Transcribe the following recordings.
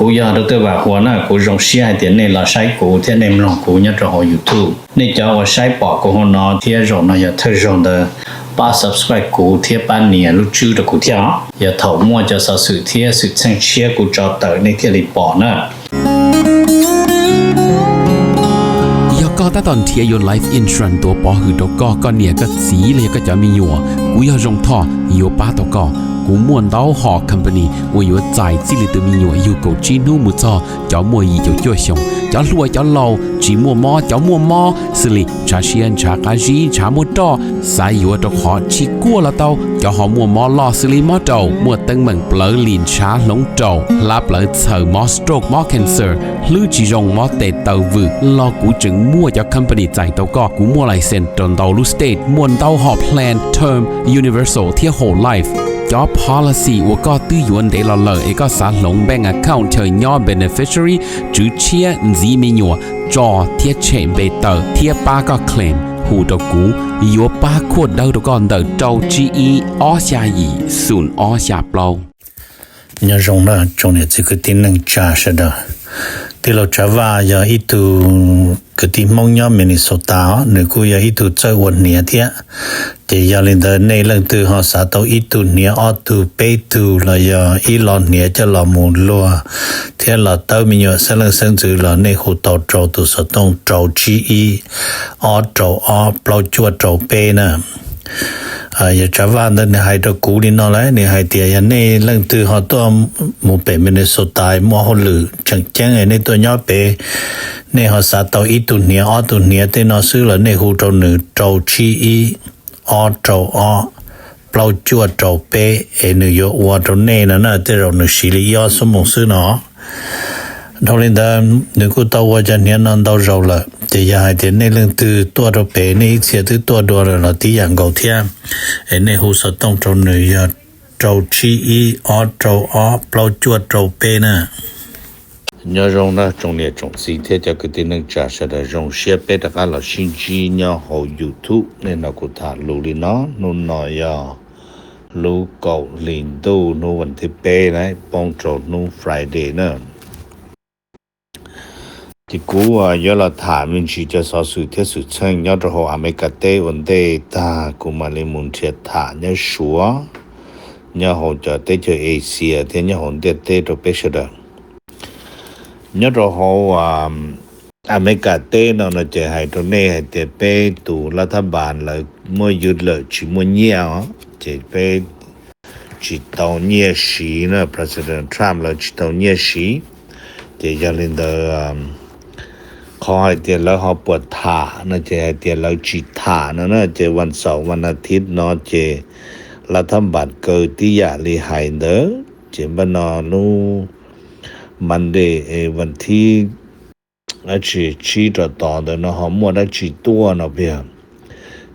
Kuv yog Dr. Vam Huas na, kuv zoo siab hais tias nej los saib kuv thiab nej mloog kuv nyob rau hauv YouTube. Nej cov uas saib pom kuv hauv no thiab zaum no yog thawj zaug ntawd, pab subscribe kuv thiab pab nias lub tswb rau kuv thiab os. Yog thaum muaj cov xov xwm thiab xwm txheej tshiab kuv tso tawm nej thiaj li pom na. Yog koj tab tom nrhiav yuav life insurance tuav pov hwm rau koj, koj niam koj txiv los yog koj cov me nyuam, kuv yog Zoo Thoj yuav pab tau koj. Kuv muaj ntau hom company uas yuav txais txij li tus me nyuam yug kaum tsib hnub mus txog cov muaj yim caum cuaj xyoos, cov hluas cov laus, tsis muaj mob cov muaj mob, xws li ntshav siab ntshav qab zib ntshav muaj roj, xav yuav rau qhov tsis kuaj los tau, cov ho muaj mob loj xws li mob raum, muaj teeb meem plawv lim ntshav hloov raum, hlab plawv txhaws, mob stroke mob cancer, hlwb tsis zoo mob tes taw vwm los kuv tseem muaj cov company txais tau koj. Kuv muaj license rau ntau lub state, muaj ntau hom plan term, universal thiab whole life. Cov policy uas koj twb yuav ntev los lawm es koj xav hloov bank account chaw nyob beneficiary, tswv tshiab, ntxiv me nyuam, tso thiab tshem npe tawm thiab pab koj claim, hu rau kuv, yuav pab khuaj dawb rau koj ntawm rau tsib ib ob xya yim xoom ob xya plaub. Nyob zoo na tsoom niam txiv kwv tij neej tsa sawv daws. Tij laug Tsav Vaj yog ib tug kwv tij Hmoob nyob Minnesota os, nws kuj yog ib tug txawj ua hniav thiab. Ces yog li ntawd nej leej twg ho xav tau ib tug hniav ob tug peb tug los yog ib lo hniav coj los mus luag thiab los tawb me nyuam xeeb leej xeeb ntxwv los nej hu tau rau tus xov tooj rau tsib ib ob rau ob plaub cuaj rau peb na. Yog Tsav Vaj ntawd nws hais rau kuv li no lawm, nws hais tias yog nej leej twg ho tuaj mus pem Minnesota muaj hauj lwm tseem ceeb nej tuaj nyob pem, nej ho xav tau ib tug hniav ob tug hniav tej no xwb los nej hu rau nws rau tsib ib ob rau ob plaub cuaj rau peb es nws yuav ua rau nej no na, tej zaum nws siv li ib ob xuab moos xwb no. Dhau li ntawd nws kuj tau ua cov hniav no ntau zaus lawm, ces yog hais tias nej leej twg tuaj rau pem nej ib txhia twb tuaj dua lawm los tib yam nkaus thiab, es nej hu xov tooj rau nws yog rau tsib ib ob rau ob plaub cuaj rau peb na. Nyob zoo na tsoom niam tsoom txiv thiab cov kwv tij neej tsa sawv daws, zoo siab peb rov qab los sib ntsib nyob hauv YouTube. Nej hnov kuv tham lus li no, hnub no yog lub kaum hlis ntuj, hnub vas thib peb na, poob rau hnub Friday na. Ces kuv yuav los tham me ntsis cov xov xwm thiab xwm txheej nyob rau hauv Amelikas teb ua ntej tag kuv mam li mus nrhiav tham nyob Suav, nyob hauv cov teb chaws Asia thiab nyob hauv ntiaj teb rau peb sawv daws. Nyob rau hauv Amelikas teb no no ces hais rau nej hais tias peb tus lav thab npas lawv muab ywj lawm tsis muaj nyiaj os, ces peb tsis tau nyiaj siv na, President Trump lawv tsis tau nyiaj siv. Ces yog li ntawd qhov hais tias lawv ho puas tham no ces hais tias lawv tsis tham no na, ces vas xaum vas as thiv no ces lav thab npas kaw tib yam li hais ntawd. Ces npaj no lub Monday, vas thib dab tsi, tsib rau tod ntawd no ho muaj dab tsi tuaj no pia.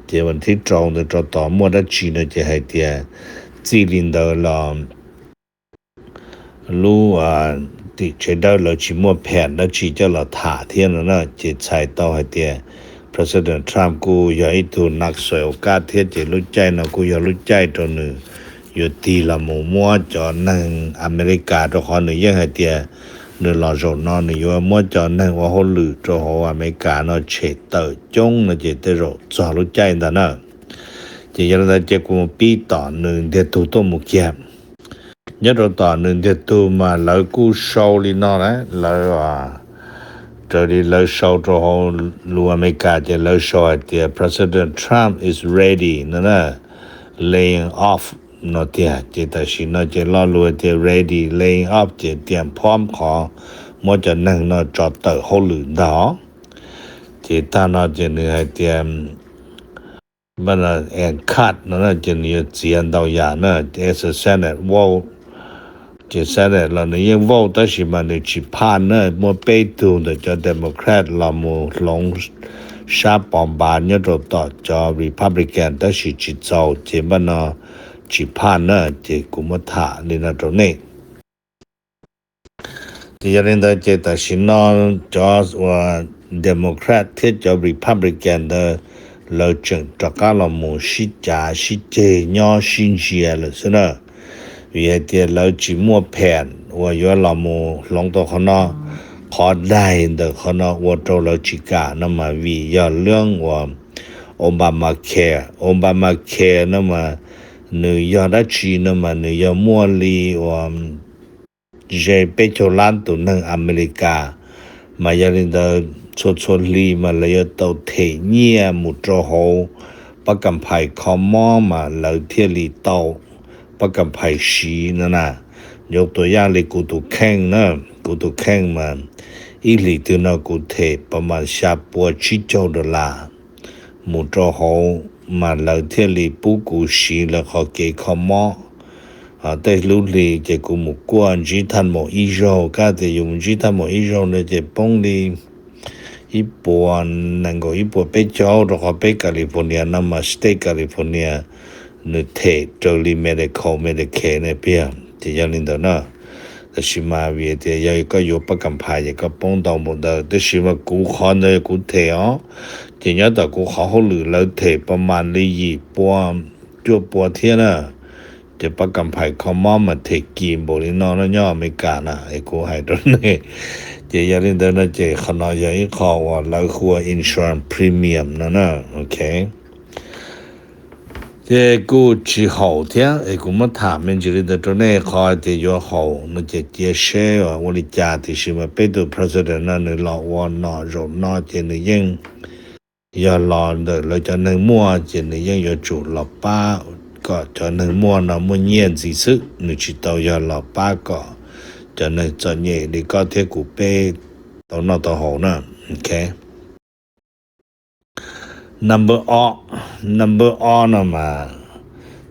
Ces vas thib rau ntawd rau tod muaj dab tsi no ces hais tias txij li ntawd los lub tim tsev dawb lawv tsis muaj pham dab tsi coj los tham thiab no na. Ces txhais tau hais tias President Trump kuj yog ib tug nas xuas ua kaj thiab, ces lub caij no kuj yog lub caij rau nws yuav tig los mus muab cov neeg Amelikas, rau qhov nws yeej hais tias nws los zaum no nws yuav muab cov neeg ua hauj lwm rau hauv Amelikas no tshem tawm coob no ces tej zaum txog lub caij ntawd na. Ces yog li ntawd ces kuv mus pib tom nws ntiag tug tuaj mus kiag. Nyob rau tom nws ntiag tug mas lawv kuj sau li no na, lawv raws li lawv sau rau hauv lus Amelikas ces lawv sau hais tias President Trump is ready no na, laying off no tiag. Ces tam sim no ces lo lus hais tias ready laying off ces tias phom qhov muab cov neeg no tso tawm hauj lwm ntag. Ces tag no ces nws hais tias and cut no ces nws yuav txiav ntau yam na, as Senate vote. Ces Senate los nws yeej vote tab sis mas nws tsis phaj na, muaj peb tug ntawm cov Democrat los mus hloov sab pov npav nyob rau tom cov Republican tab sis tsis txaus, ces npaj no tsis phaj na. Ces kuv muab tham li no rau nej. Ces yog li ntawd ces tam sim no cov uas Democrat thiab cov Republican ntawd lawv tseem rov qab los mus sib cav sib ceg nyob sib ntsia lawm xwb na. Vim hais tias lawv tsis muaj pham uas yuav los mus hloov tau qhov no, qhov daig ntawm qhov no ua rau lawv tsis kam no mas vim yog lub uas Obamacare. Obamacare no mas nws yog dab tsi no mas nws yog muaj li uas ze peb caug lab tus neeg Amelikas, mas yog li ntawd txhua txhua hli mas lawv yuav tau them nyiaj mus rau hauv pab kam phais kho mob mas lawv thiaj li tau pab kam phais siv no na. Yuav tuam yaj li kuv tus kheej na, kuv tus kheej mas ib hlis twg no kuv them pas mas xya pua tsib caug dollar mus rau hauv mas lawv thiaj li pub kuv siv lawv qhov kev kho mob. Tej lub hli ces kuv mus kuaj ntsib thaj maum ib zaug, kab tias yus mus ntsib thaj maum ib zaug no ces poob li ib puas nees nkaum ib puas peb caug, rau qhov peb California no mas state California nws them raws li medical Medicaid ne piag. Ces yog li ntawd na, tab sis mas vim tias yog koj yuav pab kam phais ces koj poob ntau npaum ntawd, tab sis mas kuv qhov ntawd kuv them os, ces nyob tom kuv qhov hauj lwm lawv them pas mas li yim pua cuaj pua thiab na. Ces pab kam phais kho mob mas them kim npaum li no no nyob Amelikas na es kuv hais rau nej. Ces yog li ntawd no ces qhov no yog ib qho uas lawv hu ua insurance premium no na, ok. Ces kuj tsis haum thiab es kuv muab tham me ntsis li ntawd rau nej, qhov tias yuav haum no ces cia seb ua li cas, tiam sis mas peb tus president no nws los ua nom zaum no ces nws yeej yog los ntawm lawv cov neeg muaj ces nws yeej yuav tsum los pab kom cov neeg muaj no muaj nyiaj ntxiv xwb, nws tsis tau yog los pab kom cov neeg txom nyem li koj thiab kuv peb tau noj tau haus na. Ok. Number ob, number ob no mas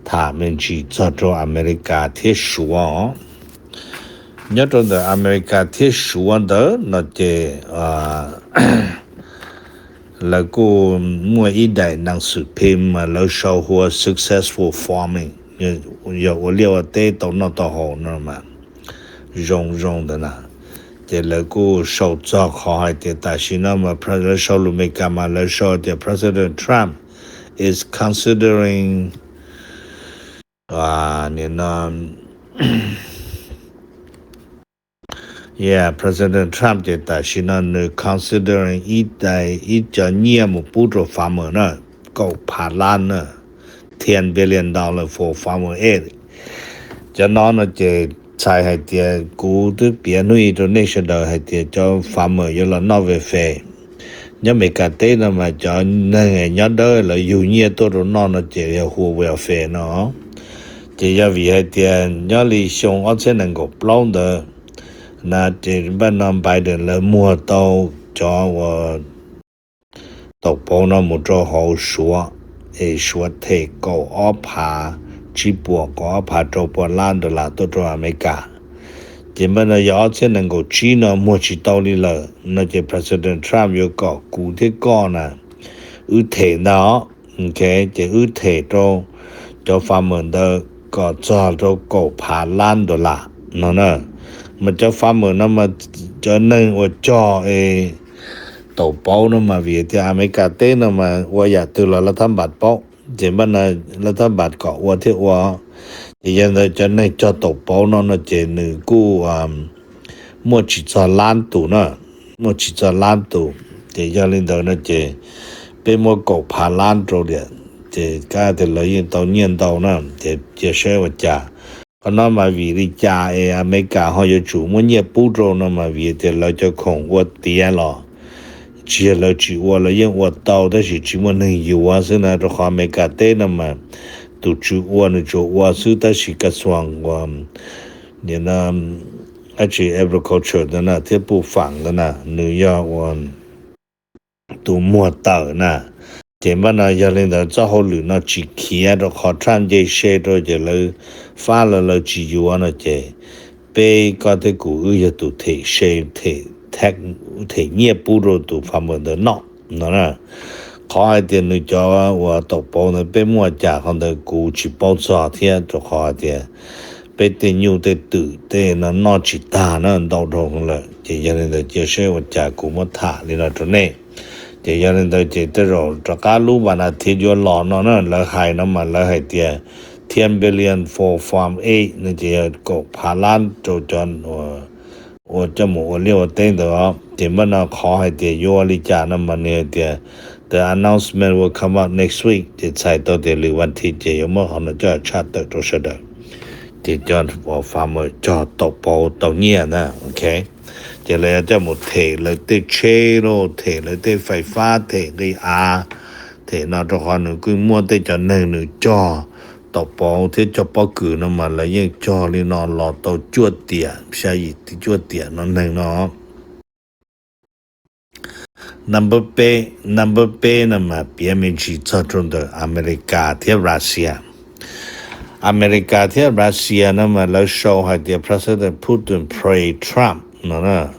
tham me ntsis txog rau Amelikas thiab Suav os. Nyob rau ntawm Amelikas thiab Suav ntawd no ces lawv kuj muaj ib daim nas xwm phim mas lawv sau hu ua Successful Farming, yog ua liaj ua teb tau noj tau haus no mas zoo zoo ntawd na. Ces lawv kuj sau txog qhov hais tias tam sim no mas lawv sau lus Amelikas mas lawv sau tias President Trump is considering, nim no Yeah, President Trump ces tam sim no nws considering ib daim ib co nyiaj mus pub rau farmer na, kaum phav lab na, ten billion dollar for farmer aid. Cov no no ces txhais hais tias kuv twb piav hnub ib rau nej sawv daws hais tias cov farmer yuav los noj welfare. Nyob Amelikas teb no mas cov neeg nyob dawb lawv yug nyiaj tuaj rau noj no ces yog hu ua welfare no. Ces yog vim hais tias nyob li xyoo ob txhiab nees nkaum plaub ntawd na, ces npaj no Biden lawv muag tau cov uas taum pauv no mus rau hauv Suav, es Suav them kaum ob phav tsib puas, kaum ob phav rau pua lab dollar tuaj rau Amelikas. Ces npaj no yog ob txhiab nees nkaum tsib no muag tsis tau li lawm no ces President Trump yuav kom kuv thiab koj na wb them ntag. Ok, ces wb them rau cov farmer ntawd kom txog rau kaum phav lab dollar no na. Mas cov farmer no mas cov neeg uas cog es taum pauv no mas vim tias Amelikas teb no mas ua yam twg los lawv thab npas paub, ces npaj no lawv thab npas kom ua thiab ua. Ces yog ntawd cov neeg cog taum pauv no no ces nws kuj muaj tsis txog lab tus na, muaj tsis txog lab tus. Ces yog li ntawd no ces peb muab kaum phav lab rau tiam, ces kab tias lawv yeej tau nyiaj ntau na, ces cia saib ua cas. Qhov no mas vim li cas es Amelikas ho yuav tsum muab nyiaj pub rau no mas vim tias lawv cov khoom ua tiav los tsis yog lawv tsis ua, lawv yeej ua tau tab sis tsis muaj neeg yuav xwb na, rau qhov Amelikas teb no mas tus tswv ua nws tsuas ua xwb tab sis kas xuas ua nim no dab tsi agriculture ntawd na thiab puj fam ntawd na nws yog ua tus muag tawm na. Ces npaj no yog li ntawd txoj hauj lwm no tsis khiav rau qhov Trump nce se rau ces lawv fab los lawv tsis yuav no ces peb koj thiab kuv wb yog tus them se, them nyiaj pub rau tus farmer ntawd noj no na. Qhov hais tias nws cov uas taum pauv ntawd peb muaj cas qhov ntawd kuv tsis paub txog thiab rau qhov hais tias peb tej nyuj tej twm tej no noj tsis tag na ntau dhau lawm. Ces yog li ntawd cia saib ua cas kuv muab tham li no rau nej. Ces yog li ntawd ces tej zaum rov qab lub vas nas thiv yuav los no na lawv hais no mas lawv hais tias ten billion for Farm Aid no ces yog kaum phav lab rau cov ua coj mus ua liaj ua teb ntawd os. Ces npaj no qhov hais tias yuav ua li cas no mas nws hais tias the announcement will come out next week, ces txhais tau tias lwm vas thiv ces yuav muab qhov no coj tshaj tawm rau sawv daws. Ces cov farmer cog tau pauv tau nyiaj na, ok. Ces lawv yuav coj mus them lawv tej tsheb lauj, them lawv tej fais fab, them nqi av, them no rau qhov nws kuj muaj tej cov neeg nws cog tau pauv thiab cog pob kws no mas lawv yeej cog li no los tau cuaj tiam xya yim cuaj tiam no neeg no. Number peb, number peb no mas piav me ntsis txog rau ntawm Amelikas thiab Russia. Amelikas thiab Russia no mas lawv sau hais tias President Putin praise Trump no na,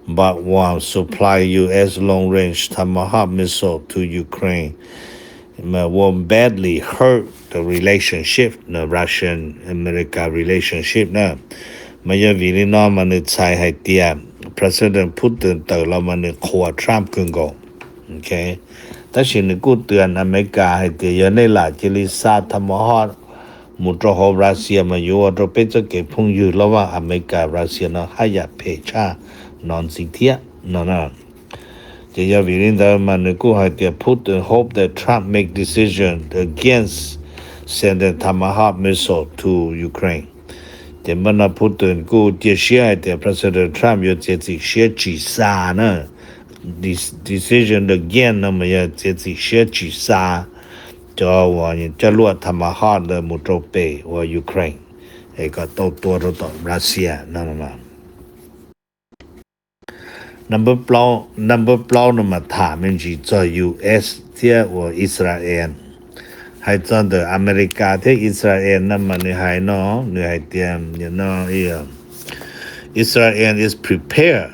but won't supply U S long range Tomahawk missile to Ukraine, will badly hurt the relationship, Russian America relationship na. Mas yog vim li no mas nws txhais hais tias President Putin tawm los mas nws qhuas Trump kawg nkaus. Tab sis nws kuj twv Amelikas hais tias yog nej lam cia li xa Tomahawk mus rau hauv Russia mas yuav ua rau peb txoj kev phooj ywg loj vaj Amelikas Russia no haj yam phem tshaj no ntxiv thiab no na. Ces yog vim li ntawd mas nws kuj hais tias Putin hope that Trump make decision against sending Tomahawk missile to Ukraine. Ces npaj no Putin kuj cia siab hais tias President Trump yuav txiav txim siab tsis xa na. Decision again no mas yog txiav txim siab tsis xa cov uas coj luaj Tomahawk ntawd mus rau pem uas Ukraine es kom tau tua rau tom Russia no. Number plaub no mas tham me ntsis txog U S thiab uas Israel. Hais txog ntawm Amelikas thiab Israel no mas nws hais no, nws hais tias no Israel is prepared.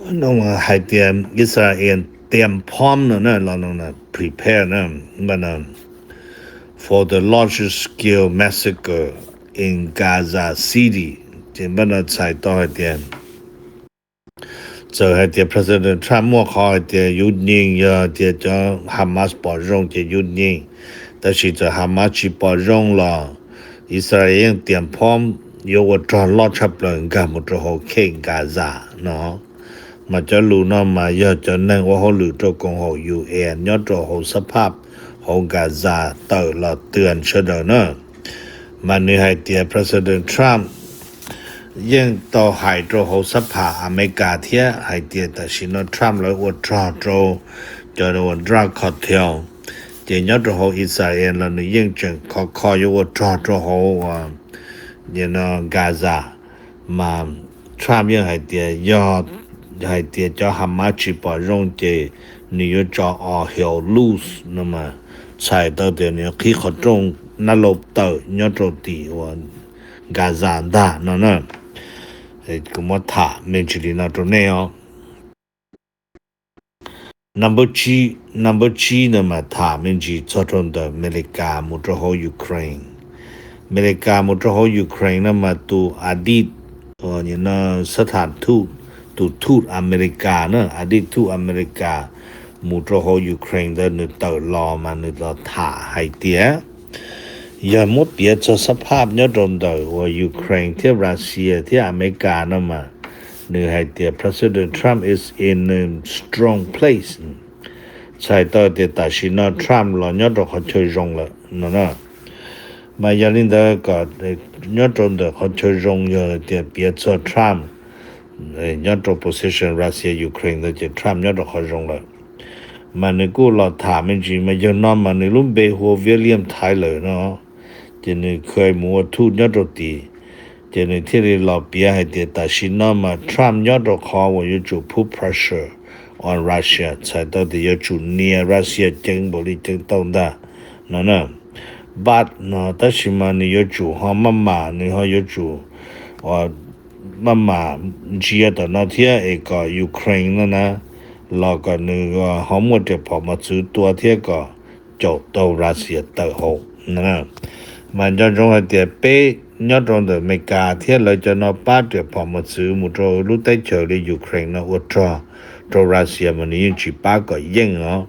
Hais tias Israel tiam phom no na, los no prepare na, npaj no for the largest scale massacre in Gaza City. Ces npaj no txhais tau hais tias txawm hais tias President Trump muaj qhov hais tias yus nyeem yog tias cov Hamas pom zoo ces yus nyeem, tab sis txawm Hamas tsis pom zoo los Israel yeej tiam phom yuav ua rog loj tshaj plaws nkag mus rau hauv kheej Gaza no. Mas cov lus no mas yog cov neeg ua hauj lwm rau koom haum U N nyob rau hauv xab phaj hauv Gaza tawm los twv sawv daws na. Mas nws hais tias President Trump yeej tau hais rau hauv xab phaj Amelikas thiab hais tias tam sim no Trump lawv ua rog rau cov drug cartel. Ces nyob rau hauv Israel los nws yeej tseem khov kho yuav ua rog rau hauv Gaza. Mas Trump yeej hais tias yog hais tias cov Hamas tsis pom zoo ces nws yuav tso o heo lus no mas txhais tau tias nws yuav qhib qhov rooj nab laus tawm nyob rau tim uas Gaza ntag no na. Kuv muab tham me ntsis li no rau nej os. Number tsib, number tsib no mas tham me ntsis txog rau ntawm Amelikas mus rau hauv Ukraine. Amelikas mus rau hauv Ukraine no mas tus adit, xab tham thuj, tus thuj Amelikas na, adit thuj Amelikas mus rau hauv Ukraine ntawd nws tawm los mas nws los tham hais tias yog muab piav txog xab phaj nyob rau ntawm uas Ukraine thiab Russia thiab Amelikas no mas nws hais tias President Trump is in a strong place. Txhais tau tias tam sim no Trump los nyob rau qhov chaw zoo lawm no na. Mas yog li ntawd kom nyob rau ntawm qhov chaw zoo yog tias piav txog Trump nyob rau position Russia Ukraine ntawd ces Trump nyob rau qhov zoo lawm. Mas nws kuj los tham me ntsis mas yog no mas nws lub npe hu ua William Taylor no, ces nws kha mus ua thuj nyob rau tid. Ces nws thiaj li los piav hais tias tam sim no mas Trump nyob rau qhov uas yuav tsum put pressure on Russia, txhais tau tias yuav tsum nias Russia ceev npaum li ceev tau ntag no na. But no tab sis mas nws yuav tsum ho maj mam, nws ho yuav tsum maj mam ntsia tom no thiab es kom Ukraine no na los kom nws ho muaj riam phom mos txwv tua thiab kom caum tau Russia tawm hauv. Mas nco ntsoov hais tias peb nyob rau ntawm Amelikas thiab lawv cov no pab riam phom mos txwv mus rau lub teb chaws li Ukraine no ua rog rau Russia mas nws yeej tsis pab kom yeej os.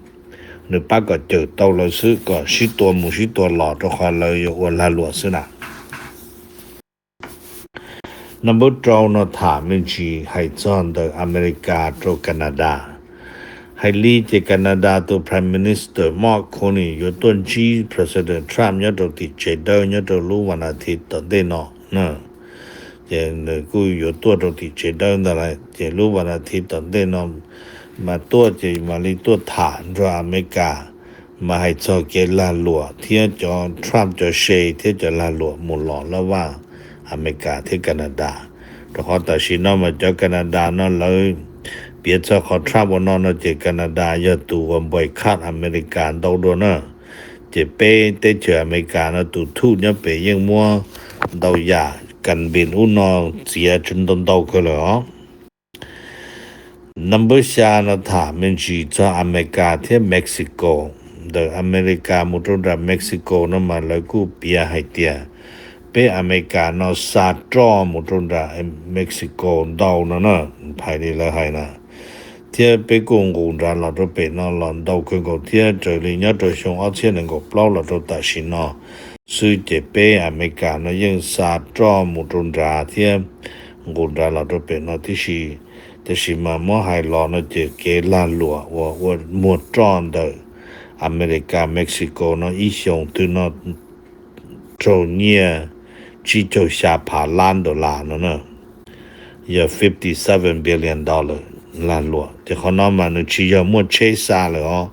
nws pab kom cawm tau lawv xwb, kom sib tua mus sib tua los, rau qhov lawv yuav ua lag luam xwb na. Number rau no tham me ntsis hais txog ntawm America rau Canada. Hais li ces Canada tus Prime Minister Mark Carney yuav tuaj ntsib President Trump nyob rau tim tsev dawb nyob rau lub vas as thiv tom ntej no na. Ces nws kuj yuav tuaj rau tim tsev dawb ntawd lawm, ces lub vas as thiv tom ntej no mas tuaj ces mam li tuaj tham nrog America, mas hais txog kev lag luam thiab cov Trump cov se thiab cov lag luam mus los laj vaj America thiab Canada. Rau qhov tam sim no mas cov Canada no lawv piav txog qhov Trump ua no no ces Canada yog tus uas boycott America ntau dua na. Ces peb teb chaws America no tus thuj nyob pem yeej muab ntau yam kas npis ub no txiav ntau ntau kawg lawm os. Number xya no tham me ntsis txog America thiab Mexico. Ntawm America mus rau nram Mexico no mas lawv kuj piav hais tias peb America no xa roj mus rau nram Mexico ntau no na, phais li lawv hais na. Thiab peb kuj nqus nrad los rau pem no los ntau kawg nkaus thiab, raws li nyob rau xyoo ob txhiab nees nkaum plaub los rau tam sim no xwb ces peb America no yeej xa roj mus rau nrad thiab nqus nrad los rau pem no tib si. Tab sis mas muab hais los no ces kev lag luam uas ua muag roj ntawm America Mexico no ib xyoos twg no raug nyiaj tsib caug xya phav lab dollar no na, yog fifty seven billion dollar lag luam. Ces qhov no mas nws tsis yog muaj tsheb xa lawm os,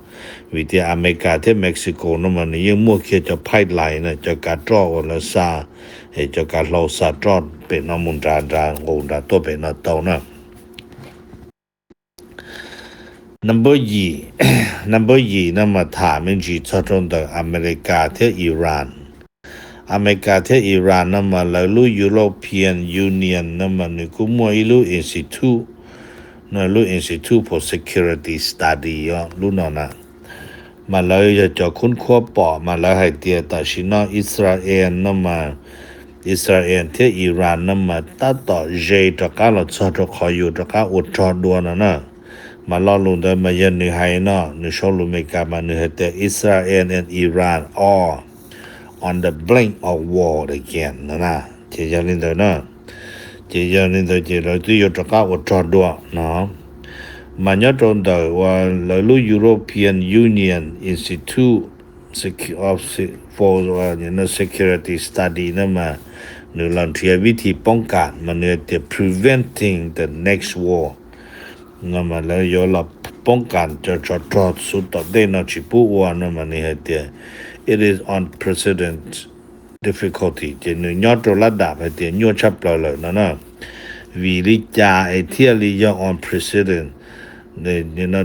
vim tias America thiab Mexico no mas nws yeej muaj kiag cov pipeline na, cov kav roj uas lawv xa, es cov kav hlau xa roj pem no mus nrad, nrad nqus nrad tuaj pem no tau na. Number yim, number yim no mas tham me ntsis txog rau ntawm America thiab Iran. America thiab Iran no mas lawv lub European Union no mas nws kuj muaj ib lub institute, no lub Institute for Security Study os, lub no na. Mas lawv yog cov khub khuab pom mas lawv hais tias tam sim no Israel no mas, Israel thiab Iran no mas tab tom ze rov qab los txog rau qhov yus rov qab ua rog dua no na. Mas lo lus ntawd mas yog nws hais no, nws sau lus Amelikas mas nws hais tias Israel and Iran are on the brink of war again no na. Ces yog li ntawd na, ces yog li ntawd ces lawv twb yuav rov qab ua rog dua no. Mas nyob rau ntawm uas lawv lub European Union Institute for Security Study no mas nws los nrhiav vib thib poob kam mas nws tias preventing the next war. No mas lawv yuav los poob kam cov tsov rog xub tom ntej no tsis pub ua no mas nws hais tias it is unprecedented difficulty, ces nws nyob rau lab dam hais tias nyuaj tshaj plaws lawm no na. Vim li cas es thiaj li yog unprecedented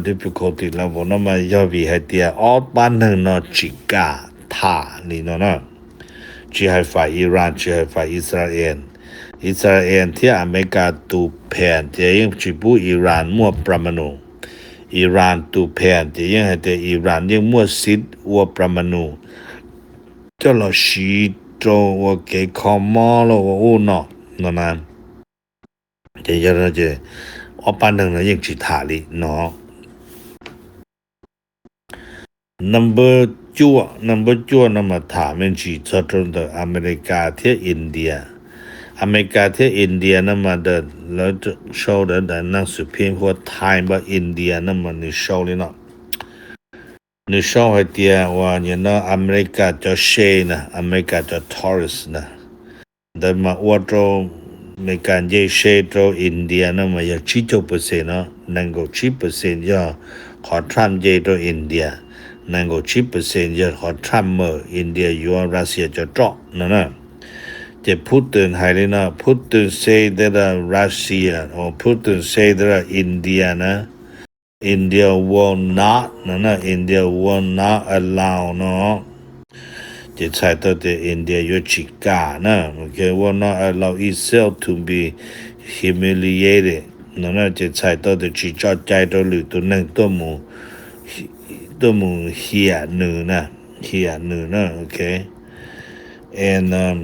difficulty level no mas yog vim hais tias ob pab neeg no tsis kam tham li no na. Tsis hais fais Iran, tsis hais fais Israel. Israel thiab Amelikas tus phees ces yeej tsis pub Iran muaj pramanu. Iran tus phees ces yeej hais tias Iran yeej muaj xib ua pramanu coj los siv rau ua kev kho mob los ua ub no no na. Ces yog no ces ob pab neeg no yeej tsis tham li no. Number cuaj, number cuaj no mas tham me ntsis txog rau ntawm Amelikas thiab India. Amelikas thiab India no mas lawv sau ntawm daim neeg xwm phim hu ua Time of India no mas nws sau li no. Nws sau hais tias uas nim no Amelikas cov se na, Amelikas cov tourist na, ntawd mas ua rau Amelikas nce se rau India no mas yog tsib caug percent no, nees nkaum tsib percent yog qhov Trump nce rau India, nees nkaum tsib percent yog qhov Trump mawm India yuav Russia cov roj no na. Ces Putin hais li no, Putin say that uh, Russia, or Putin say that uh, India na, India will not, no, no, India will not allow no. Ces txhais tau tias India yuav tsis kam na, will not allow itself to be humiliated. No na, ces txhais tau tias tsis tso cai rau lwm tus neeg tuaj mus, tuaj mus hiam nws na, hiam nws na, ok. And, um,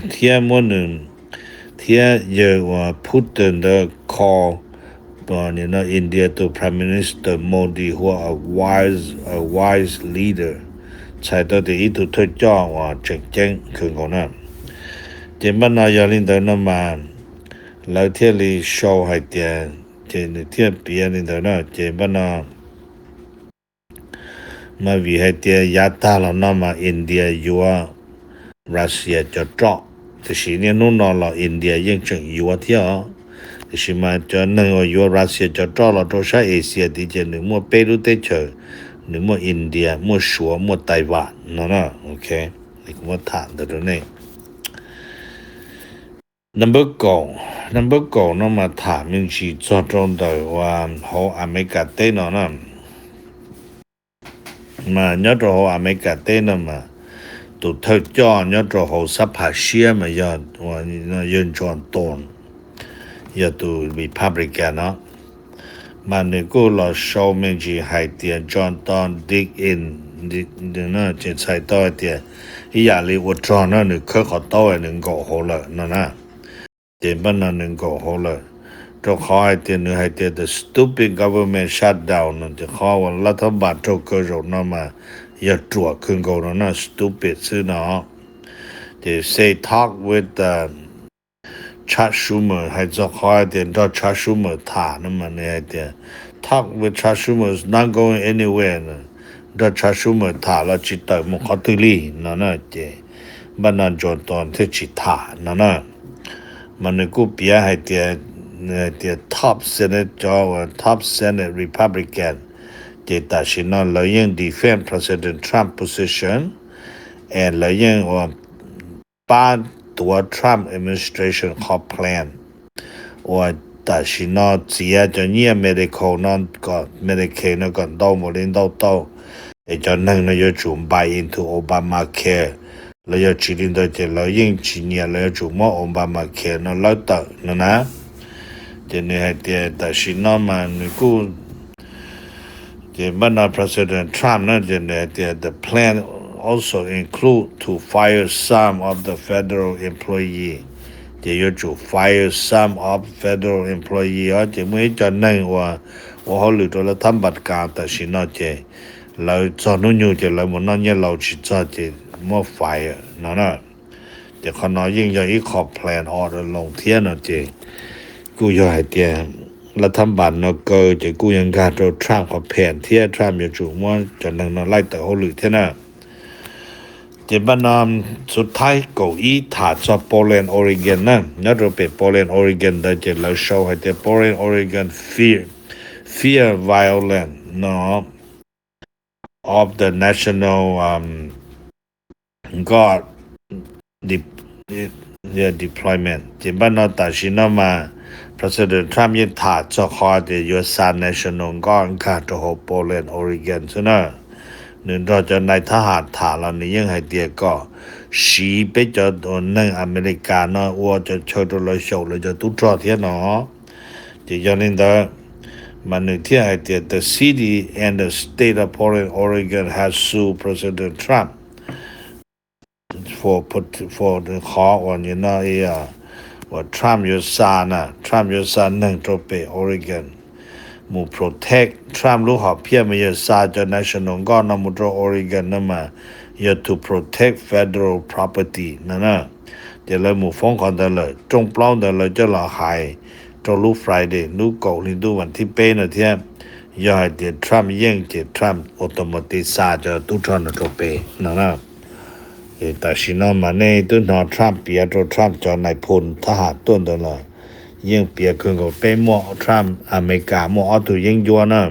thiab muab nws, thiab yawg uas Putin ntawd call no India tus Prime Minister Modi, who a wise, a wise leader, txhais tau tias ib tug thawj coj uas tseem ceeb kawg nkaus na. Ces npaj no yog li ntawd no mas lawv thiaj li sau hais tias, ces nws thiaj piav li ntawd na. Ces npaj no mas vim hais tias yav tag los no mas India yuav Russia cov roj, tiam sis niaj hnub no los India yeej tseem yuav thiab os. Tiam sis mas cov neeg uas yuav Russia cov roj los rau sab Asia tid ces nws muaj peb lub teb chaws, nws muaj India, muaj Suav, muaj Taiwan no na. Ok, kuv muab tham ntawd rau nej. Number kaum, number kaum no mas tham me ntsis txog rau ntawm uas hauv Amelikas teb no na. Mas nyob rau hauv Amelikas teb no mas tus thawj coj nyob rau hauv sab pham siab mas yog, yog John Thorne, yog tus Republican no. Mas nws kuj los sau me ntsis hais tias John Thorne dig in, ces txhais tau hais tias ib yam li ua rog no nws khawb qhov taub nws nkaum hauv lawm no na. Ces npaj no nws nkaum hauv lawm, rau qhov hais tias nws hais tias the stupid government shutdown no ces qhov uas lav thab npas raug kaw zaum no mas yog ruam kawg nkaus no na, stupid xwb no. Ces say talk with Chuck Schumer, hais txog qhov hais tias nrog Chuck Schumer tham no mas nws hais tias talk with Chuck Schumer is not going anywhere, nrog Chuck Schumer tham los tsis tawm mus qhov twg li no na. Ces npaj no John Thorne thiaj tsis tham no na. Mas nws kuj piav hais tias, hais tias top Senate, cov uas top Senate Republican, ces tam sim no lawv yeej defend President Trump position, and lawv yeej uas pab tuav Trump administration qhov plan uas tam sim no txiav cov nyiaj medical no, kom Medicaid no kom ntau npaum li ntau tau, es cov neeg no yuav tsum buy into Obamacare. Lawv yog tsis li ntawd ces lawv yeej tsis nyiam, lawv yuav tsum muab Obamacare no lawb tawm no na. Ces nws hais tias tam sim no mas nws kuj, ces npaj no President Trump na ces nws hais tias the plan also include to fire some of the federal employee. Ces yuav tsum fire some of federal employee os, ces muaj ib co neeg uas ua hauj lwm rau lav thab npas kas tam sim no ces lawv txog hnub nyoog ces lawv mus noj nyiaj laus tsis txog ces muab fire no na. Ces qhov no yeej yog ib qho plan all along thiab no ces kuj yog hais tias lav thab npas no kaw ces kuj yog nkag rau Trump qhov pheem thiab Trump yuav tsum muab cov neeg no laij tawm hauj lwm thiab na. Ces npaj no xub thaib kaum ib tham txog Portland, Oregon na. Nyob rau pem Portland, Oregon ntawd ces lawv sau hais tias Portland, Oregon fear, fear violence no of the National Guard deployment. Ces npaj no tam sim no mas President Trump yeej tham txog qhov tias yuav xa National Guard nkag rau hauv Portland, Oregon xwb na. Nws nrog cov nais thab ham tham los nws yeej hais tias kom siv peb cov neeg Amelikas no ua cov chaw rau lawv xyaum lawv cov tub rog thiab no. Ces yog li ntawd mas nws thiaj hais tias the city and the state of Portland, Oregon has sued President Trump for, for qhov uas no uas Trump yuav xa na, Trump yuav xa neeg rau pem Oregon mus protect Trump lub hom phiaj mas yog xa cov National Guard no mus rau Oregon no mas yog to protect federal property no na. Ces lawv mus foob qhov ntawd lawm, rooj plaub ntawd lawv coj los hais rau lub Friday lub kaum hli ntuj vas thib peb no thiab. Yog hais tias Trump yeej ces Trump ua tau mus tiv xa cov tub rog no rau pem no na. Tam sim no mas nej twb hnov Trump piav rau Trump cov nais phoo thab ham tuaj ntawd los yeej piav kawg nkaus. Peb muaj Trump, Amelikas muaj ob tug yeeb ncuab na,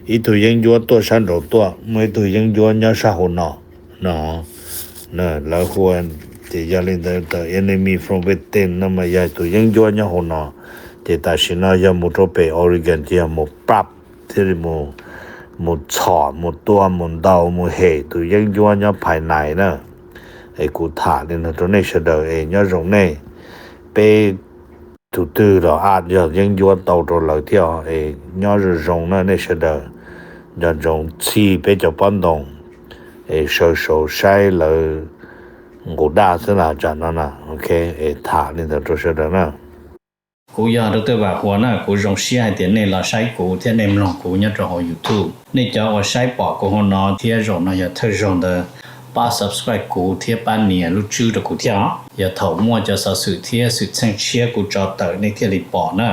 ib tug yeeb ncuab tuaj sab nraud tuaj, muaj ib tug yeeb ncuab nyob sab hauv no no. Lawv hu, ces yog li ntawd the enemy from within no mas yog tus yeeb ncuab nyob hauv no. Ces tam sim no yog mus rau pem Oregon ces yog mus pab thiaj li mus txhom mus tua mus ntaus mus hem tus yeeb ncuab nyob phais nais na. Es kuv tham li no rau nej sawv daws es nyob zoo nej, peb tus twg los a yog yeeb ncuab tau rau lawv thiab os. Es nyob zoo zoo na nej sawv daws, nco ntsoov txhij peb cov pob ntoos es sawv saud saib lawv nqus daj xwb na tsam no na. Ok, es tham li ntawd rau sawv daws na. Kuv yog Doctor Vam Huas na, kuv zoo siab hais tias nej los saib kuv thiab nej mloog kuv nyob rau hauv YouTube. Nej cov uas saib pom kuv hauv no thiab zaum no yog thawj zaug ntawd, pab subscribe kuv thiab pab nias lub tswb rau kuv thiab os. Yog thaum muaj cov xov xwm thiab xwm txheej tshiab kuv tso tawm nej thiaj li pom na.